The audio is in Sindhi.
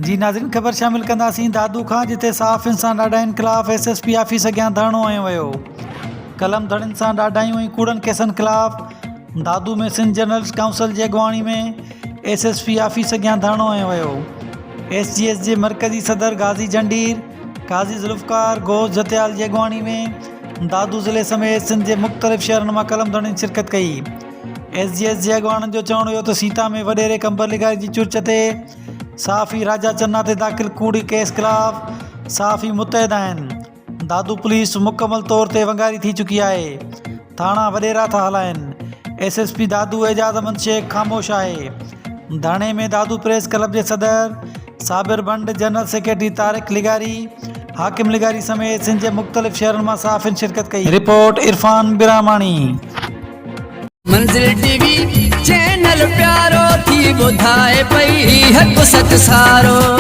جي ناظرين خبر شامل ڪنداسين دادو کان جتي صحافين سان ڏاڍاين خلاف ايس ايس پي آفيس اڳيان ڌرڻو هنيو ويو قلم ڌڻين سان ڏاڍايون ۽ ڪوڙن ڪيسن خلاف دادو ۾ سنڌ جرنلسٽ ڪائونسل جي اڳواڻي ۾ ايس ايس پي آفيس اڳيان ڌرڻو هنيو ويو ايس جي ايس جي مرڪزي صدر غازي جهنڊير قاضي ذوالفقار غوث جتيال جي اڳواڻي ۾ دادو ضلعي سميت سنڌ جي مختلف شهرن مان قلم ڌڻين شرڪت ڪئي ايس جي ايس جي اڳواڻن جو چوڻ هيو ته سيتا ۾ وڏيري قمبر لغاري جي چرچ تي صحافي راجا چنا تي داخل ڪوڙي ڪيس خلاف صحافي متحد آهن، دادو پوليس مڪمل طور تي ونگاري ٿي چڪي آهي، ٿاڻا وڏيرا ٿا هلائن، S S P Dadu Ejaz Ahmed Shaikh خاموش آهي، ڌرڻي ۾ دادو پريس ڪلب جي صدر صابر ڀنڊ، جنرل سيڪريٽري طارق لغاري، حاڪم لغاري سميت سنڌ جي مختلف شهرن مان صحافين شرڪت ڪئي. رپورٽ، عرفان براهماڻي. منزل ٽي وي چينل پيارو ٿي ٻڌائي پئي حق سچ سارو.